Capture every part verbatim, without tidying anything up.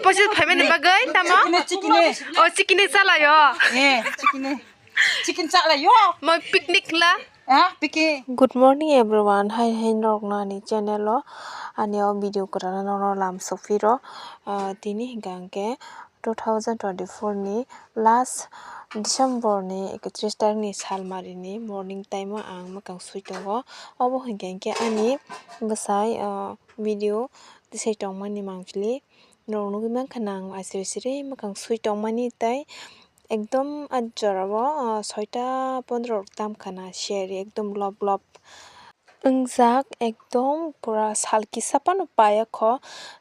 Osi phaimani bagwi tamo? Chikini, chikini. O chikini chalayo. Eh, chikini. Chicken chalayo. Mo picnic la. Ah, picnic. Good morning everyone. Hai hai norokno ani channel o ani o video kwrwngno norok lam sokphiro. Ah, tini hinkha hinkhe two thousand twenty-four ni last December ni ekatris tarik ni salmari ni morning time o ang mwkhang sui tongo. Obo hinkha hinkhe ani bwsai, ah, video tisai tongmani mangpili. Norok nugwi mankha na ang asiri siri mwkhang sui tongmani tei ekdom a jorao, ah, soita pondro rok tam khana siyari ekdom lop lop wngjak, ekdom pura sal kisa phano paiya kho,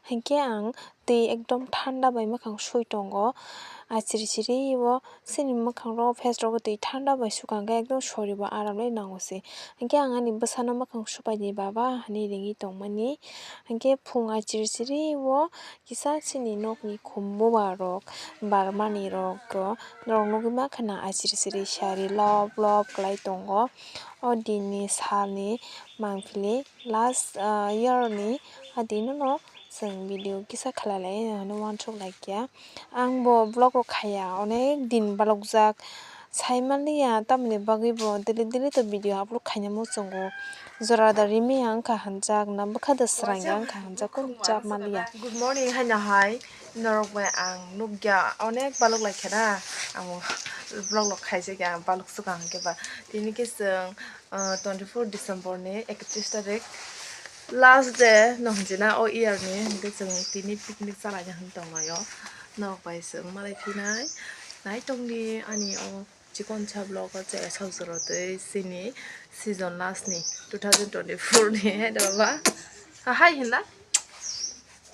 hinkhe ang twi ekdom thanda bai mwkhang sui tongo asiri siri o. Chini mwkhang rok face rok twi thanda bai sukha hinkhe ekdom sori bo aram le nango se. Hinkhe ang ani bwsano mwkhang supai di baba hinwi ringwi tongmani. Hinkhe phung ai chiri chiri o kisa chini nokni khumbuba rok barmani rok norok nugwi mankha na ai chiri chiri sari lop lop kwlai tongo. O din ni sal ni mangpili last, ah, year ni a din no chwng video kisa khlai lai hinwi uansuk lai kha. Ang bo vlog rok khaiya, onek din balokjak. Sai manliya, tamoni bagwi bo daily daily to video upload khaina muchungo. Jora da rimi ang kha hamjak, na bwkha da srang ang kha hamjak, kunu chap manliya. Good morning haino hai, norok bai ang nukya, onek balok lai khe na, ang vlog rok khaijak ya, balok swkang hwnkhe ba. Tini khe chwng, ah, twenty four December ni ekatris tarik, last day no hwnjina o year ni, hwnkhe chwng tini picnic chalaina hwn tonglaio. Norok bai chwng malai phinai, naitokni ani o chikon sa vlog o chaya sausoro tei chini season last ni two thousand twenty four ni hai da baba. Ah, hai hinla.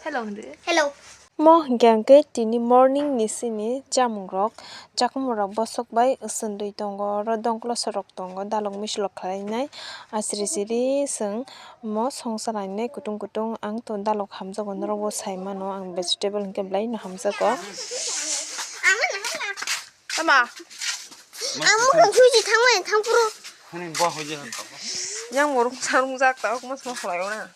Hello hindi. Hello. Mo hwnkhe hwnkhe tini morning ni sini chamung rok, chakhumung rok bosok bai swndwi tongo, oro dongklo sorok tongo, dalok mislok khlainai asiri siri chwng mo songsa lainai kutung kutung. Ang to dalok hamjago, norok bo sai mano, ang vegetable hwnkhe belai no hamjago. Tama? Ang mukhang suichi thangmani thangphuru. Hani bo hoje han tamo. Yang bo rungsa rungjak ta, okma sma khlai ona.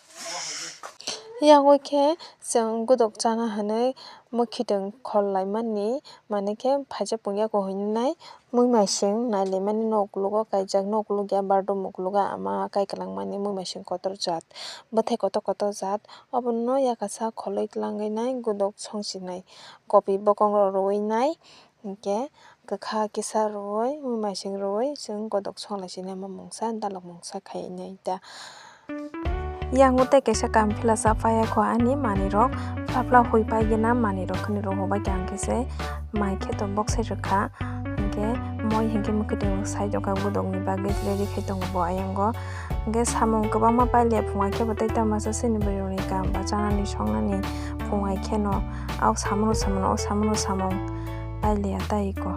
Yang oi khe chwng godok chana hinwi mwkhitwng khol lai mani, mane khe phaijak pungya ko hinwi nai muimaising nai lai mani, nok uklogo kaijak, nok uklok ya bardom uklogo ama kai kwlang mani muimaising kotor jat, bwthai kotor kotor jat, obono yakasa kholoi twlangwi nai godok songsi nai, kopi bokong rok rwui nai. Hinkhe kwkha kisa rwui, muimaising rwui, chwng godok songlaisini omo mungsa, dalok mungsa khainai ta. Yang tei kaisa kampila cha paiya kho ani manwirok, phla phla hui paigena manwirok khani rwhok bai khe ang khe se mai khe to boksai rwkha. Hinkhe moi hinkhe mwkhwtwng sai tongkha, godokni bagwi ready khai tongo bo ayango. Hinkhe samung kwbangma pailiya phunga khe bo tei tamasa sini bwrwirokni kam ba chanani songnani phunga kheno. Aw samano samano, aw samano samung pailiya tai ko.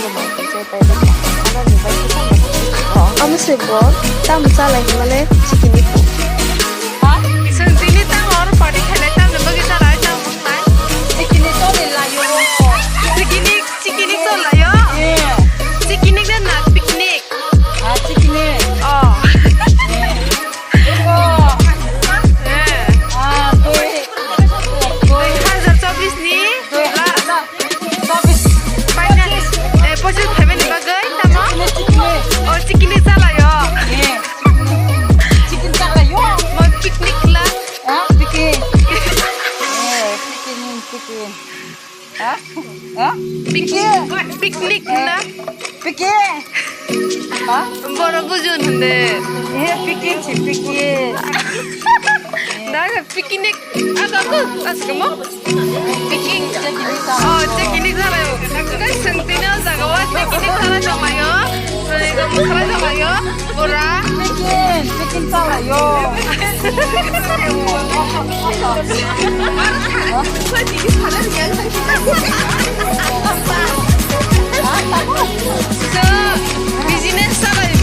Ano ni bai khe tamo. Amo se bo tamo chalai hwnmale chikini phu. Chwng tini tamo oro party khailai tamni bagwi chalai tamo wngnai. Chikini toni laio. Chikini, chikini chol laio. Chikini de na picnic. Ah, chikini. Oh. Eh. Ah, dui. Dui hazar chobis ni la. Chobis. Paina, eh, Borok bujun hwnde. He, picnic si, picnic. Daga picnic. Ako, ako, askamo. Picnic. Oh, picnic jalayo. Guys, sentino jagawa picnic jala jamayo. Sentino jamayo. Pura. Picnic, picnic jalayo. So, business jalayo.